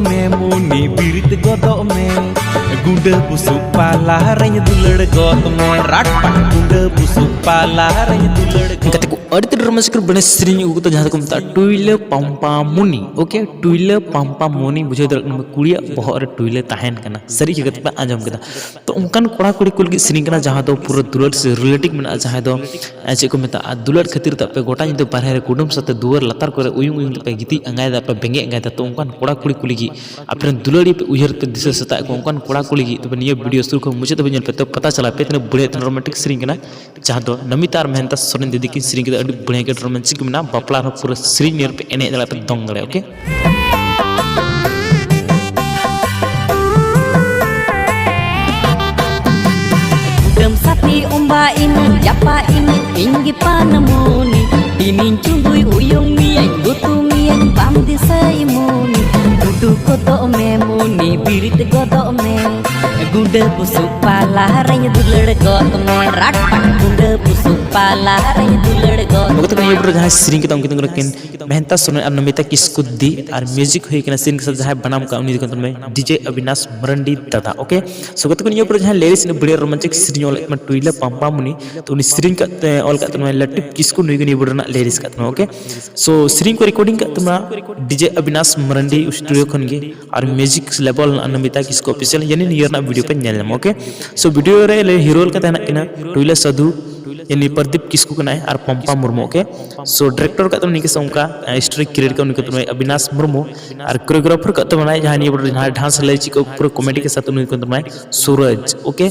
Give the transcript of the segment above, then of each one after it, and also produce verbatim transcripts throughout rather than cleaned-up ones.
ᱢᱮ ᱢᱩᱱᱤ ᱵᱤᱨᱤᱫ ᱜᱚᱫᱚᱜ ᱢᱮ, ᱜᱩᱸᱰᱟᱹ ᱵᱩᱥᱩᱵ ᱯᱟᱞᱟ ᱨᱮᱧ ᱫᱩᱞᱟᱹᱲ ᱜᱚᱫ ᱢᱮ, ᱨᱟᱴ ᱯᱟᱴ ᱜᱩᱸᱰᱟᱹ ᱵᱩᱥᱩᱵ ᱯᱟᱞᱟ ᱨᱮᱧ ᱫᱩᱞᱟᱹᱲ ᱜᱚᱫ ᱜᱟᱛᱮ ᱠᱚ, ᱟᱹᱰᱤ ᱛᱮᱫ ᱨᱚᱢᱚᱡᱽ ᱠᱚ ᱵᱮᱱᱟᱣ ᱥᱮᱨᱮᱧ ᱟᱹᱜᱩ ᱠᱟᱫᱟ, ᱡᱟᱦᱟᱸ ᱫᱚᱠᱚ ᱢᱮᱛᱟᱜᱼᱟ ᱴᱩᱭᱞᱟᱹ ᱯᱟᱢᱯᱟ ᱢᱩᱱᱤ᱾ ᱳᱠᱮ, ᱴᱩᱭᱞᱟᱹ ᱯᱟᱢᱯᱟ ᱢᱩᱱᱤ, ᱵᱩᱡᱷᱟᱹᱣ ᱫᱟᱲᱮᱭᱟᱜ ᱠᱟᱱᱟ, ᱠᱩᱲᱤᱭᱟᱜ ᱵᱚᱦᱚᱜ ᱨᱮ ᱴᱩᱭᱞᱟᱹ ᱛᱟᱦᱮᱱ ᱠᱟᱱᱟ᱾ ᱥᱟᱹᱨᱤ ᱜᱮ ᱜᱟᱛᱮ ᱯᱮ ᱟᱸᱡᱚᱢ ᱠᱮᱫᱟ᱾ ᱛᱚ ᱚᱱᱠᱟᱱ ᱠᱚᱲᱟ ᱠᱩᱲᱤ ᱠᱚ ᱞᱟᱹᱜᱤᱫ ᱥᱮᱨᱮᱧ ᱠᱟᱱᱟ, ᱡᱟᱦᱟᱸ ᱫᱚ ᱯᱩᱨᱟᱹ ᱫᱩᱞᱟᱹᱲ ᱥᱮ ᱨᱤᱞᱮᱴᱤᱵᱷ ᱢᱮᱱᱟᱜᱼᱟ, ᱡᱟᱦᱟᱸ ᱫᱚ ᱮ, ᱪᱮᱫ ᱠᱚ ᱢᱮᱛᱟᱜᱼᱟ, ᱫᱩᱞᱟᱹᱲ ᱠᱷᱟᱹᱛᱤᱨ ᱛᱮ ᱟᱯᱮ ᱜᱚᱴᱟ ᱧᱤᱫᱟᱹ ᱵᱟᱨᱦᱮ ᱨᱮ ᱠᱩᱰᱟᱹᱢ ᱥᱟᱛᱮ ᱫᱩᱣᱟᱹᱨ ᱞᱟᱛᱟᱨ ᱠᱚᱨᱮ ᱩᱭᱩᱝ ᱩᱭᱩᱝ ᱛᱮᱯᱮ ᱜᱤᱛᱤᱡ ᱟᱸᱜᱟᱭᱮᱫᱟ, ᱯᱮ ᱵᱮᱸᱜᱮᱫ ᱟᱸᱜᱟᱭᱮᱫᱟ᱾ ᱛᱚ ᱚᱱᱠᱟᱱ ᱠᱚᱲᱟ ᱠᱩᱲᱤ ᱠᱚ ᱞᱟᱹᱜᱤᱫ, ᱟᱯᱮ ᱨᱮᱱ ᱫᱩᱞᱟᱹᱲᱤᱭᱟᱹ ᱯᱮ ᱩᱭᱦᱟᱹᱨ ᱛᱮ ᱫᱤᱥᱟᱹ ᱥᱮᱛᱟᱜ ᱠᱚ, ᱚᱱᱠᱟᱱ ᱠᱚᱲᱟ ᱠᱩᱲᱤ ᱞᱟᱹᱜᱤᱫ ᱛᱚᱵᱮ ᱱᱤᱭᱟᱹ ᱵᱷᱤᱰᱤᱭᱳ ᱥᱩᱨ ᱠᱷᱚᱱ ᱢᱩᱪᱟᱹᱫ ᱫᱷᱟᱹᱵᱤᱡ ᱧᱮᱞ ᱯᱮ, ᱛᱚ ᱯᱟᱛᱟ ᱪᱟᱞᱟᱜ ᱯᱮ ᱛᱤᱱᱟᱹᱜ ᱵᱟᱹᱲᱤᱡ ᱨᱳᱢᱟᱱᱴᱤᱠ ᱥᱮᱨᱮᱧ ᱠᱟᱱᱟ, ᱡᱟᱦᱟᱸ ᱫᱚ ᱱᱚᱢᱤᱛᱟ ᱟᱨ ᱢᱮᱦᱮᱱᱛᱟ ᱥᱚᱨᱮᱱ ᱫᱤᱫᱤ ᱠᱤᱱ ᱥᱮᱨᱮᱧ ᱠᱮᱫᱟ᱾ ᱟᱹᱰᱤ ᱵᱟᱹᱲᱤᱡ ᱜᱮ ᱨᱳᱢᱟᱱᱴᱤᱠ ᱢᱮᱱᱟᱜᱼᱟ᱾ ᱵᱟᱯᱞᱟ ᱨᱮᱦᱚᱸ ᱯᱩᱨᱟᱹ ᱥᱮᱨᱮᱧ ᱧᱮᱞ ᱯᱮ, ᱮᱱᱮᱡ ᱫᱟᱲᱮᱭᱟᱜᱼᱟ ᱯᱮ, ᱫᱚᱝ ᱫᱟᱲᱮᱭᱟᱜᱼᱟ᱾ ᱳᱠᱮ, ᱠᱩᱰᱟᱹᱢ ᱥᱟᱛᱮ ᱚᱢᱵᱟ ᱤᱱᱟᱹᱧ, ᱡᱟᱯᱟ ᱤᱱᱟᱹᱧ, ᱤᱧ ᱜᱮ ᱯᱟᱱ ᱢᱩᱱᱤ᱾ ᱤᱧᱤᱧ ᱪᱩᱸᱫᱩᱭ ᱩᱭᱩᱝ ᱢᱤᱭᱟᱹᱧ, ᱜᱩᱛᱩ ᱢᱤᱭᱟᱹᱧ, ᱵᱟᱢ ᱫᱤᱥᱟᱹᱭ ᱢᱩᱱᱤ᱾ ᱩᱰᱩᱠ ᱜᱚᱫᱚᱜ ᱢᱮ ᱢᱩᱱᱤ, ᱵᱤᱨᱤᱫ ᱜᱚᱫᱚᱜ ᱢᱮ᱾ ᱜᱩᱸᱰᱟᱹ ᱵᱩᱥᱩᱵ ᱯᱟᱞᱟ ᱨᱮᱧ ᱫᱩᱞᱟᱹᱲ ᱜᱚᱫ ᱢᱮ᱾ ᱨᱟᱴ ᱯᱟᱴ ᱜᱩᱸᱰᱟᱹ ᱵᱩᱥᱩᱵ ᱯᱟᱞᱟ ᱨᱮᱧ ᱫᱩᱞᱟᱹᱲ ᱜᱚᱫ ᱢᱮ᱾ ᱵᱟᱹᱵᱩ ᱛᱟᱠᱚ ᱱᱤᱭᱟᱹ ᱯᱚᱨᱮ ᱡᱟᱦᱟᱸᱭ ᱥᱮᱨᱮᱧ ᱠᱮᱫᱟ, ᱩᱱᱠᱤᱱ ᱫᱚ ᱠᱤᱱ ᱢᱮᱦᱮᱱᱛᱟ ᱥᱚᱨᱮᱱ ᱟᱨ ᱱᱚᱢᱤᱛᱟ ᱠᱤᱥᱠᱩ ᱫᱤ, ᱟᱨ ᱢᱤᱭᱩᱡᱤᱠ ᱦᱩᱭ ᱠᱟᱱᱟ, ᱥᱮᱨᱮᱧ ᱠᱟᱛᱮ ᱡᱟᱦᱟᱸᱭ ᱵᱮᱱᱟᱣ ᱠᱟᱜ, ᱩᱱᱤ ᱫᱚ ᱠᱟᱱ ᱛᱟᱵᱚᱱᱟᱭ ᱰᱤᱡᱮ ᱚᱵᱤᱱᱟᱥ ᱢᱟᱨᱟᱱᱰᱤ ᱫᱟᱫᱟ᱾ ᱳᱠᱮ, ᱥᱳ ᱜᱟᱛᱮ ᱠᱚ, ᱱᱤᱭᱟᱹ ᱯᱚᱨᱮ ᱡᱟᱦᱟᱸᱭ ᱞᱤᱨᱤᱠᱥ ᱨᱮᱱᱟᱜ ᱵᱟᱹᱲᱤᱡ ᱨᱳᱢᱟᱱᱴᱤᱠ ᱥᱮᱨᱮᱧ ᱚᱞ ᱠᱟᱱᱟ ᱴᱩᱭᱞᱟᱹ ᱯᱟᱢᱯᱟ ᱢᱩᱱᱤ, ᱛᱚ ᱩᱱᱤ ᱥᱮᱨᱮᱧ ᱠᱟᱜ ᱛᱮ, ᱚᱞ ᱠᱟᱜ ᱛᱟᱵᱚᱱᱟᱭ ᱞᱟᱹᱴᱩ ᱠᱤᱥᱠᱩ, ᱱᱩᱭ ᱜᱮ ᱱᱤᱭᱟᱹ ᱯᱚᱨᱮ ᱨᱮᱱᱟᱜ ᱞᱤᱨᱤᱠᱥ ᱠᱟᱜ ᱛᱟᱵᱚᱱᱟ᱾ ᱳᱠᱮ, ᱥᱳ ᱥᱮᱨᱮᱧ ᱠᱚ ᱨᱮᱠᱚᱨᱰᱤᱝ ᱠᱟᱜ ᱛᱟᱵᱚᱱᱟ ᱰᱤᱡᱮ ᱚᱵᱤᱱᱟᱥ ᱢᱟᱨᱟᱱᱰᱤ ᱥᱴᱩᱰᱤᱭᱳ ᱠᱷᱚᱱ ᱜᱮ, ᱟᱨ ᱢᱤᱭᱩᱡᱤᱠ ᱞᱮᱵᱮᱞ ᱱᱚᱢᱤᱛᱟ ᱠᱤᱥᱠᱩ ᱚᱯᱷᱤᱥᱤᱭᱟᱞ, ᱭᱟᱱᱤ ᱱᱤᱭᱟᱹ ᱨᱮᱱᱟᱜ ᱵᱷᱤᱰᱤᱭᱳ ᱯᱮ ᱧᱮᱞ ᱧᱟᱢᱟ᱾ ᱳᱠᱮ, ᱥᱳ ᱵᱷᱤᱰᱤᱭᱳ ᱨᱮ ᱞᱟᱹᱭ ᱦᱤᱨᱳ ᱞᱮᱠᱟᱛᱮ ᱦᱮᱱᱟᱜ ᱠᱤᱱᱟ ᱴᱩᱭᱞᱟᱹ ᱥᱟᱫᱷᱩ, ᱭᱟᱱᱤ ᱯᱨᱚᱫᱤᱯ ᱠᱤᱥᱠᱩ ᱠᱟᱱᱟᱭ, ᱟᱨ ᱯᱚᱢᱯᱟ ᱢᱩᱨᱢᱩ᱾ ᱳᱠᱮ, ᱥᱳ ᱰᱤᱨᱮᱠᱴᱚᱨ ᱠᱟᱜ ᱛᱟᱵᱚᱱᱟ ᱱᱤᱭᱟᱹ ᱥᱚᱝᱠᱟ ᱥᱴᱳᱨᱤ ᱠᱨᱤᱭᱮᱴ ᱠᱟᱜ ᱩᱱᱤ ᱠᱟᱱ ᱛᱟᱵᱚᱱᱟᱭ ᱚᱵᱤᱱᱟᱥ ᱢᱩᱨᱢᱩ, ᱟᱨ ᱠᱳᱨᱤᱭᱳᱜᱨᱟᱯᱷᱟᱨ ᱠᱟᱜ ᱛᱟᱵᱚᱱᱟᱭ ᱡᱟᱦᱟᱸᱭ ᱱᱤᱭᱟᱹ ᱵᱚᱴ ᱡᱟᱦᱟᱸᱭ ᱰᱟᱱᱥ ᱞᱟᱹᱭ ᱪᱮᱫ ᱠᱚ ᱯᱩᱨᱟᱹ ᱠᱚᱢᱮᱰᱤ ᱠᱮ ᱥᱟᱛᱷ ᱩᱱᱤ ᱠᱟᱱ ᱛᱟᱵᱚᱱᱟᱭ ᱥᱩᱨᱚᱡᱽ᱾ ᱳᱠᱮ,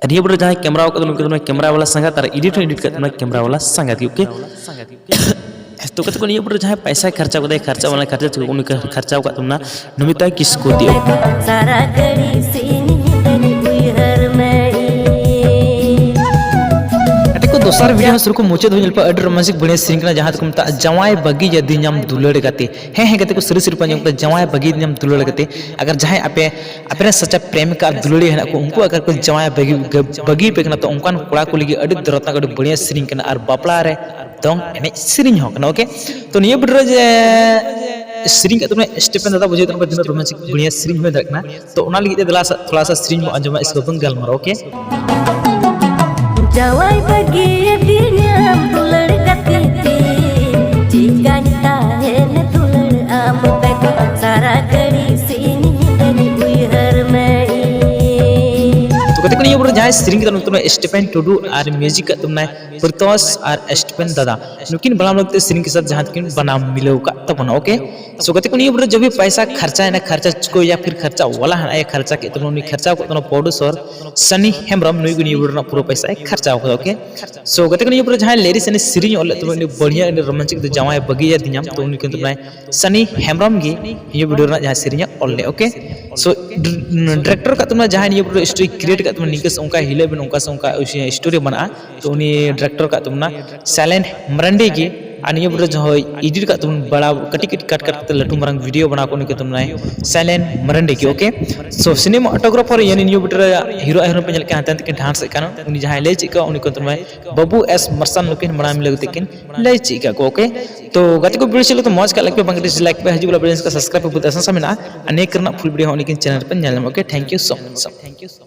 ᱟᱨ ᱱᱤᱭᱟᱹ ᱵᱚᱴ ᱡᱟᱦᱟᱸᱭ ᱠᱮᱢᱨᱟ ᱠᱟᱜ ᱛᱟᱵᱚᱱᱟ ᱩᱱᱤ ᱠᱟᱱ ᱛᱟᱵᱚᱱᱟᱭ ᱠᱮᱢᱨᱟ ᱵᱟᱞᱟ ᱥᱟᱸᱜᱟᱛ, ᱟᱨ ᱮᱰᱤᱴ ᱦᱚᱸ ᱮᱰᱤᱴ ᱠᱟᱜ ᱛᱟᱵᱚᱱᱟᱭ ᱠᱮᱢᱨᱟ ᱵᱟᱞᱟ ᱥᱟᱸᱜᱟᱛ ᱜᱮ᱾ ᱳᱠᱮ, ᱛᱚ ᱜᱟᱛᱮ ᱠᱚ, ᱱᱤᱭᱟᱹ ᱯᱚᱨᱮ ᱡᱟᱦᱟᱸᱭ ᱯᱟᱭᱥᱟᱭ ᱠᱷᱚᱨᱪᱟ ᱠᱟᱫᱟᱭ, ᱠᱷᱚᱨᱪᱟ ᱵᱟᱞᱟ ᱠᱷᱚᱨᱪᱟ ᱛᱮ ᱩᱱᱤ ᱠᱚ ᱠᱷᱚᱨᱪᱟ ᱟᱠᱟᱫ ᱛᱟᱵᱚᱱᱟ ᱱᱚᱢᱤᱛᱟ ᱠᱤᱥᱠᱩ ᱫᱤᱭᱮ᱾ ᱥᱟᱨᱟ ᱜᱷᱟᱹᱲᱤ ᱥᱤᱧ ᱧᱤᱫᱟᱹᱧ ᱩᱭᱦᱟᱹᱨ ᱢᱮ ᱤᱧ᱾ ᱜᱟᱛᱮ ᱠᱚ, ᱫᱚᱥᱟᱨ ᱵᱷᱤᱰᱤᱭᱳ ᱦᱚᱸ ᱥᱩᱨ ᱠᱷᱚᱱ ᱢᱩᱪᱟᱹᱫ ᱫᱷᱟᱹᱵᱤᱡ ᱧᱮᱞ ᱯᱮ, ᱟᱹᱰᱤ ᱨᱳᱢᱟᱱᱴᱤᱠ ᱵᱟᱹᱲᱤᱡ ᱥᱮᱨᱮᱧ ᱠᱟᱱᱟ, ᱡᱟᱦᱟᱸ ᱫᱚᱠᱚ ᱢᱮᱛᱟᱜᱼᱟ ᱡᱟᱶᱟᱭ ᱵᱟᱹᱜᱤ ᱟᱹᱫᱤᱧᱟᱢ ᱫᱩᱞᱟᱹᱲ ᱜᱟᱛᱮ᱾ ᱦᱮᱸ, ᱦᱮᱸ, ᱜᱟᱛᱮ ᱠᱚ, ᱥᱟᱹᱨᱤ ᱥᱟᱹᱨᱤ ᱯᱮ ᱟᱸᱡᱚᱢ ᱠᱮᱫᱟ, ᱡᱟᱶᱟᱭ ᱵᱟᱹᱜᱤ ᱟᱹᱫᱤᱧᱟᱢ ᱫᱩᱞᱟᱹᱲ ᱜᱟᱛᱮ᱾ ᱟᱜᱟᱨ ᱡᱟᱦᱟᱸᱭ ᱟᱯᱮ, ᱟᱯᱮ ᱨᱮᱱ ᱥᱟᱪᱟ ᱯᱨᱮᱢᱤᱠᱟ ᱟᱨ ᱫᱩᱞᱟᱹᱲᱤᱭᱟᱹ ᱦᱮᱱᱟᱜ ᱠᱚ, ᱩᱱᱠᱩ ᱟᱜᱟᱨ ᱠᱚ ᱡᱟᱶᱟᱭ ᱵᱟᱹᱜᱤ, ᱵᱟᱹᱜᱤ ᱯᱮ ᱠᱟᱱᱟ, ᱛᱚ ᱚᱱᱠᱟᱱ ᱠᱚᱲᱟ ᱠᱚ ᱞᱟᱹᱜᱤᱫ ᱟᱹᱰᱤ ᱫᱚᱨᱚᱫᱱᱟᱠ, ᱟᱹᱰᱤ ᱵᱟᱹᱲᱤᱡ ᱥᱮᱨᱮᱧ ᱠᱟᱱᱟ, ᱟᱨ ᱵᱟᱯᱞᱟ ᱨᱮ ᱫᱚᱝ ᱮᱱᱮᱡ ᱥᱮᱨᱮᱧ ᱦᱚᱸ ᱠᱟᱱᱟ᱾ ᱳᱠᱮ, ᱛᱚ ᱱᱤᱭᱟᱹ ᱵᱷᱤᱰᱤᱭᱳ ᱨᱮ ᱡᱮ ᱥᱮᱨᱮᱧ ᱠᱟᱜ ᱛᱟᱵᱚᱱᱟ ᱥᱴᱤᱯᱷᱮᱱ ᱫᱟᱫᱟ, ᱵᱩᱡᱷᱟᱹᱣ ᱛᱟᱵᱚᱱᱟ ᱛᱤᱱᱟᱹᱜ ᱨᱳᱢᱟᱱᱴᱤᱠ ᱵᱟᱹᱲᱤᱭᱟ ᱥᱮᱨᱮᱧ ᱦᱩᱭ ᱫᱟᱲᱮᱭᱟᱜ ᱠᱟᱱᱟ᱾ ᱛᱚ ᱚᱱᱟ ᱞᱟᱹᱜᱤᱫ ᱛᱮ ᱫᱮᱞᱟ ᱥᱟ-, ᱛᱷᱚᱲᱟ ᱥᱟ ᱥᱮᱨᱮᱧ ᱵᱚᱱ ᱟᱸᱡᱚᱢᱟ, ᱤᱥᱠᱮ ᱵᱟᱫ ᱵᱚᱱ ᱜᱟᱞᱢᱟᱨᱟᱣᱟ, ᱳᱠᱮ? ᱡᱟᱶᱟᱭ ᱵᱟᱹᱜᱤᱭᱟᱫᱤᱧᱟᱢ ᱫᱩᱞᱟᱹᱲ ᱠᱟᱛᱮ ᱛᱤᱧ, ᱪᱤᱠᱟᱹᱧ ᱛᱟᱦᱮᱱ ᱫᱩᱞᱟᱹᱲ ᱟᱢ ᱵᱮᱜᱚᱨ, ᱥᱟᱨᱟ ᱜᱷᱟᱹᱲᱤ ᱥᱤᱧ ᱧᱤᱫᱟᱹᱧ ᱩᱭᱦᱟᱹᱨ ᱢᱮ ᱤᱧ᱾ ᱛᱚ ᱜᱟᱛᱮ ᱠᱚ, ᱱᱤᱭᱟᱹ ᱵᱚᱴ ᱨᱮ ᱡᱟᱦᱟᱸᱭ ᱥᱮᱨᱮᱧ ᱠᱟᱫᱟ ᱱᱩᱭ ᱫᱚ ᱥᱴᱤᱯᱷᱮᱱ ᱴᱩᱰᱩ ᱟᱨ ᱢᱤᱭᱩᱡᱤᱠ ᱠᱟᱜ ᱛᱟᱵᱚᱱᱟᱭ ᱯᱨᱤᱛᱚᱥ ᱟᱨ ᱥᱴᱤᱯᱷᱮᱱ ᱫᱟᱫᱟ, ᱱᱩᱠᱤᱱ ᱵᱟᱱᱟᱢ ᱞᱟᱹᱜᱤᱫ ᱛᱮ ᱥᱮᱨᱮᱧ ᱠᱮᱥᱟᱨ ᱡᱟᱦᱟᱸ ᱛᱟᱹᱠᱤᱱ ᱵᱟᱱᱟᱢ ᱢᱤᱞᱟᱹᱣ ᱠᱟᱜ ᱛᱟᱵᱚᱱᱟ, ᱳᱠᱮ? So ᱜᱟᱛᱮ ᱠᱚ, ᱱᱤᱭᱟᱹ ᱵᱚᱴ ᱨᱮ ᱡᱚᱵ ᱵᱷᱤ ᱯᱟᱭᱥᱟ ᱠᱷᱟᱨᱪᱟ ᱦᱮᱱᱟ, ᱠᱷᱟᱨᱪᱟ ᱪᱩᱠᱟᱹᱣ ᱭᱟ ᱯᱷᱤᱨ ᱠᱷᱟᱨᱪᱟ ᱣᱟᱞᱟ ᱦᱮᱱᱟ, ᱠᱷᱟᱨᱪᱟ ᱠᱮᱫ ᱛᱟᱵᱚᱱᱟ, ᱩᱱᱤ ᱠᱷᱟᱨᱪᱟ ᱠᱟᱜ ᱛᱟᱵᱚᱱᱟ ᱯᱨᱚᱰᱩᱥᱚᱨ ᱥᱟᱱᱤ ᱦᱮᱢᱵᱨᱚᱢ, ᱱᱩᱭ ᱜᱮ ᱱᱤᱭᱟᱹ ᱵᱚᱴ ᱨᱮᱱᱟᱜ ᱯᱩᱨᱟᱹ ᱯᱟᱭᱥᱟᱭ ᱠᱷᱟᱨᱪᱟ ᱠᱟᱫᱟ, ᱳᱠᱮ? So ᱜᱟᱛᱮ ᱠᱚ, ᱱᱤᱭᱟᱹ ᱵᱚᱴ ᱨᱮ ᱡᱟᱦᱟᱸᱭ ᱞᱤᱨᱤᱠᱥ ᱟᱨ ᱥᱮᱨᱮᱧ ᱚᱞ ᱞᱮᱫ ᱛᱟᱵᱚᱱᱟ, ᱩᱱᱤ ᱵᱟᱹᱲᱤᱭᱟ, ᱩᱱᱤ ᱨᱳᱢᱟᱱᱪᱤᱠ ᱫᱚ ᱡᱟᱶᱟᱭ ᱵᱟᱹᱜᱤᱭᱟᱫᱤᱧᱟᱢ, ᱛᱚ ᱩᱱᱤ ᱠᱤᱱᱛᱩ ᱢᱮᱱᱟᱭ ᱥᱟᱱᱤ ᱦᱮᱢᱵᱨᱚᱢ ᱜᱮ ᱱᱤᱭᱟᱹ ᱵᱷᱤᱰᱤᱭᱳ ᱨᱮᱱᱟᱜ ᱡᱟᱦᱟᱸ ᱥᱮᱨᱮᱧ ᱮ ᱚᱞ ᱞᱮᱫ, ᱳᱠᱮ? So ᱰᱤᱨᱮᱠᱴᱚᱨ ᱠᱟᱜ ᱛᱟᱵᱚᱱᱟ ᱡᱟᱦᱟᱸᱭ ᱱᱤᱭᱟᱹ ᱵᱚᱴ ᱨᱮ ᱥᱴᱳᱨᱤ ᱠᱨᱤᱭᱮᱴ ᱠᱟᱜ ᱛᱟᱵᱚᱱᱟ, ᱱᱤᱝᱠᱟᱹ ᱥᱮ ᱚᱱᱠᱟ ᱦᱤᱞᱟᱹᱜ ᱵᱮᱱ ᱚᱱᱠᱟ ᱥᱮ ᱚᱱᱠᱟ ᱥᱴᱳᱨᱤ ᱵᱮᱱᱟᱜᱼᱟ, ᱛᱚ ᱩᱱᱤ ᱰᱤᱨᱮᱠᱴᱚᱨ ᱠᱟᱜ ᱛᱟᱵᱚᱱᱟ ᱥᱟᱭᱞᱮᱱᱴ ᱢᱟᱨᱟᱱᱰᱤ ᱜᱮ᱾ ᱟᱨ ᱱᱤᱭᱟᱹ ᱵᱚᱴ ᱨᱮ ᱡᱟᱦᱟᱸᱭ ᱮᱰᱤᱴ ᱠᱟᱜ ᱛᱟᱵᱚᱱ ᱵᱟᱲᱟ ᱠᱟᱹᱴᱤᱡ ᱠᱟᱹᱴᱤᱡ ᱠᱟᱴ ᱠᱟᱴ ᱠᱟᱛᱮ ᱞᱟᱹᱴᱩ ᱢᱟᱨᱟᱝ ᱵᱷᱤᱰᱤᱭᱳ ᱵᱮᱱᱟᱣ ᱠᱚ, ᱩᱱᱤ ᱠᱟᱱ ᱛᱟᱵᱚᱱᱟᱭ ᱥᱟᱭᱞᱮᱱᱴ ᱢᱟᱨᱟᱱᱰᱤ ᱜᱮ, ᱳᱠᱮ? So ᱥᱤᱱᱮᱢᱟᱴᱳᱜᱨᱟᱯᱷᱟᱨ ᱭᱟᱱᱤ ᱱᱤᱭᱟᱹ ᱵᱚᱴ ᱨᱮ ᱦᱤᱨᱳ ᱟᱨ ᱦᱤᱨᱳᱭᱤᱱ ᱯᱮ ᱧᱮᱞ ᱠᱟᱱ ᱦᱟᱱᱛᱮ ᱱᱟᱛᱮ ᱠᱤᱱ ᱰᱟᱱᱥ ᱮᱫ ᱠᱟᱱ, ᱩᱱᱤ ᱡᱟᱦᱟᱸᱭ ᱞᱟᱹᱭ ᱪᱮᱫ ᱠᱟᱜ, ᱩᱱᱤ ᱠᱟᱱ ᱛᱟᱵᱚᱱᱟᱭ ᱵᱟᱹᱵᱩ ᱮᱥ ᱢᱟᱨᱥᱟᱞ, ᱱᱩᱠᱤᱱ ᱢᱟᱲᱟᱝ ᱢᱤᱞᱟᱹᱣ ᱠᱟᱛᱮ ᱠᱤᱱ ᱞᱟᱹᱭ ᱪᱮᱫ ᱠᱟᱜ ᱠᱚ, ᱳᱠᱮ? ᱛᱚ ᱜᱟᱛᱮ ᱠᱚ, ᱵᱷᱤᱰᱤᱭᱳ ᱪᱮᱫ ᱞᱮᱠᱟ ᱢᱚᱡᱽ ᱠᱟᱜ, ᱞᱟᱭᱤᱠ ᱯᱮ, ᱵᱟᱝ ᱰᱤᱥᱞᱟᱭᱤᱠ ᱯᱮ, ᱦᱤᱡᱩᱜ ᱵᱚᱞᱟ ᱵᱷᱤᱰᱤᱭᱳ ᱥᱟᱵᱥᱠᱨᱟᱭᱤᱵ ᱯᱮ, ᱵᱚᱦᱩᱛ ᱟᱥᱟᱱ ᱥᱟ ᱢᱮᱱᱟᱜᱼᱟ᱾ ᱟᱨ ᱱᱤᱭᱟᱹ ᱠᱚᱨᱮᱱᱟᱜ ᱯᱷᱩᱞ ᱵᱷᱤᱰᱤᱭᱳ ᱦᱚᱸ ᱩᱱᱤ ᱠᱤᱱ ᱪᱮᱱᱮᱞ ᱨᱮᱯᱮ ᱧᱮᱞ ᱧᱟᱢᱟ, okay? Thank you so much.